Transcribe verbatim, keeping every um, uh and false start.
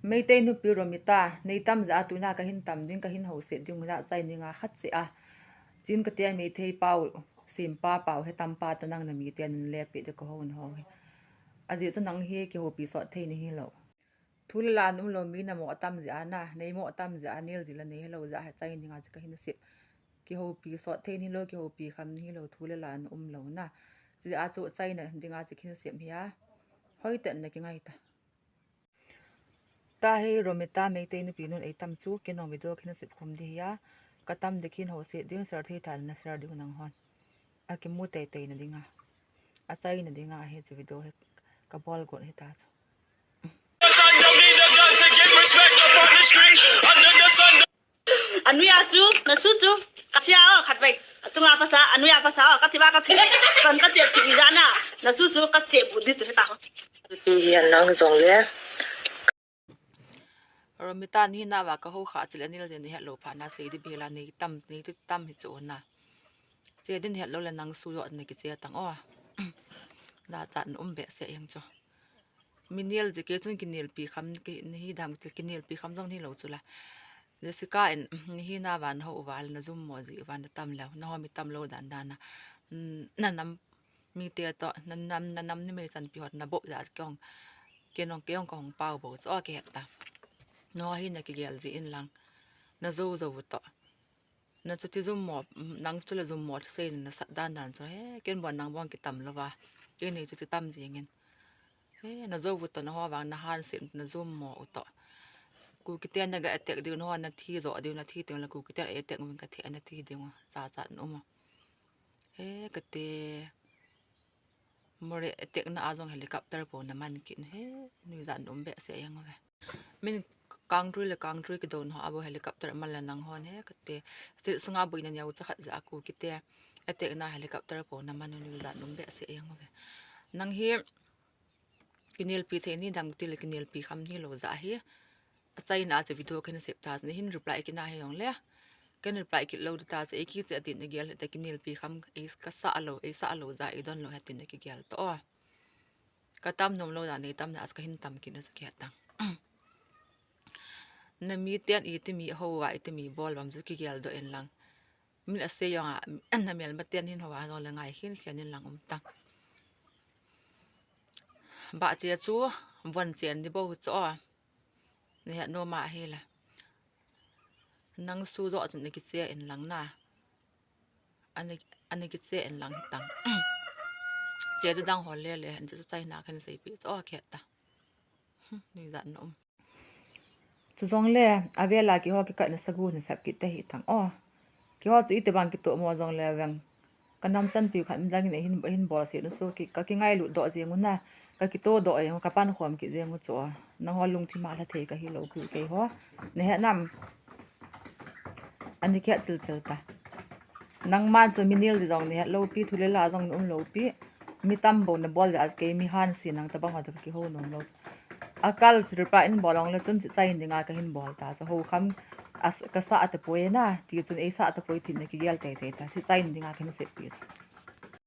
Meitei nupi Romita, nei tam jeh a tuna kahin tam ding, kahin houset ding, hijeh a chai ninga khat cheh a. Chin kati a Meitei pau, simpa pau, he tampa ta nang na mite nin lepi te kahou na ho he. Ajeh chu nang hi kihoupi sot thei nahi lou. Thu le la na um lou mi na mo tam jeh a na, nei mo tam jeh a, nil jeh la nei helou jeh a, he chai ninga chu kahin sep. Kihoupi sot thei nahi lou, kihoupi kham nahi lou, thu le la na um lou na. Chijeh a chu chai na dinga chu kahin sep hi a. Hoi ten na kingai ta. Tahi Romita Meitei nupi nun ei tam chu, ken jong video kahin sep khum di hi a. Ka tam di kahin houset ding, share thei tha na share diu nang hon. A kimu teitei na dinga. A chai na dinga hi chu video hi ka bol got hi ta chu. Anui a chu, na su chu, ka sia o, khat bai. A chunga pasa, anui a pasa o, ka thi ba ka thi. Kan ka chep thi jana, na su su ka chep bu di chu ta. Hi hi an nang jong le. Romita ni na va ka ho kha chil anil jin het lou pha na sei di bela nei tam, nei tu tam hi chu na. Che din het lou le nang su jo na kiche tang o. Na chat na um be se yang chu. Mi nil jeh kei chun kinilpi kham, ki, nahi dam, kinilpi kham jong nahi lou chu la. Jessica in, nahi na van ho uva le na jum mo ji uva na tam lou, na ho mi tam lou dan dan na. Mm, na nam mite to, na nam, na nam ni mei chanpi hot na bop ja kong. Ken jong, ken jong kahung pau bou chu o kihet ta. Na ho hi na kigel ji in lang. Na jou jou u to. Na chuti jum mo, nang chu le jum mo thusei na sat dan dan chu he, ken bon nang bon kitam lou va. Ken ni chuti tam jing in. He, na jou u to na ho vang na han sin na jum mo u to. Kukite na ga attack diu na ho na thi jo diu na thi teng le Kukite attack vin ka thi na thi diu cha cha na um. He, kate. Moreh attack na a jong helicopter po na man kit he, nuijat na um be se yang ve. Min kangtui le kangtui kidon ho a bou helicopter man le nang hon he kate. State sunga boina neo cha khat ja Kukite attack na helicopter po na man nuijat na um be se yang ve. Nang hi kinilpi thei ni dam ti le kinilpi kham nahi lou ja hi. A chai na chu video kahin sep ta, na hin reply kit na hi jong le. Kahin reply kit lou ta chu, ei kiche a tin na gel ta kinilpi kham, ei ka sa lou, ei sa lou ja, ei don lou he tin na kigel to o. Ka tam nom lou ja nei tam na as kahin tam kit na chu kihet tang. Na mi ten iti mi ho a, iti mi bol vam chu kigel doh in lang. Min a sei jong a, na melma ten hin ho a jong le ngai hin khian in lang um tang. Ba che chu, von chen di bou chu o. Ni het nom a hi la. Nang su jo chu na kiche in lang na. Ani, ani kiche in lang hi tang. Che du dang ho le le, an chu chai na kahin sei pi chu o kihet ta. Hmm, nuijat na um. Chu jong le, a vela kiho kikah na sagu na sap kit te hi tang o. Kiho chu iti bang kitoh mo jong le veng. Ka nam chanpiu khat midang in hin, hin bol se nu chu ki, ka kingailut doh jeng u na. Ka kito doh jeng u, ka pankhom kit jeng u chu. Nang ho lungthim a lha thei ka hi lou pi kei ho. Na het nam. Ani kihet chil chil ta. Nangman chu mi nil di jong na het lou pi, thu le la jong na um lou pi. Mi tam bou na bol ja kei mi han si nang ta bang ho ta ka kihou nom lou chu. A kal chu reply in bol jong le chun chu chai in dinga kahin bol ta chu. Ho kham a s-, ka sa ta poi na, ti chun ei sa ta poi tin na kigel tei tei ta. Chu chai in dinga kahin sep pi chu.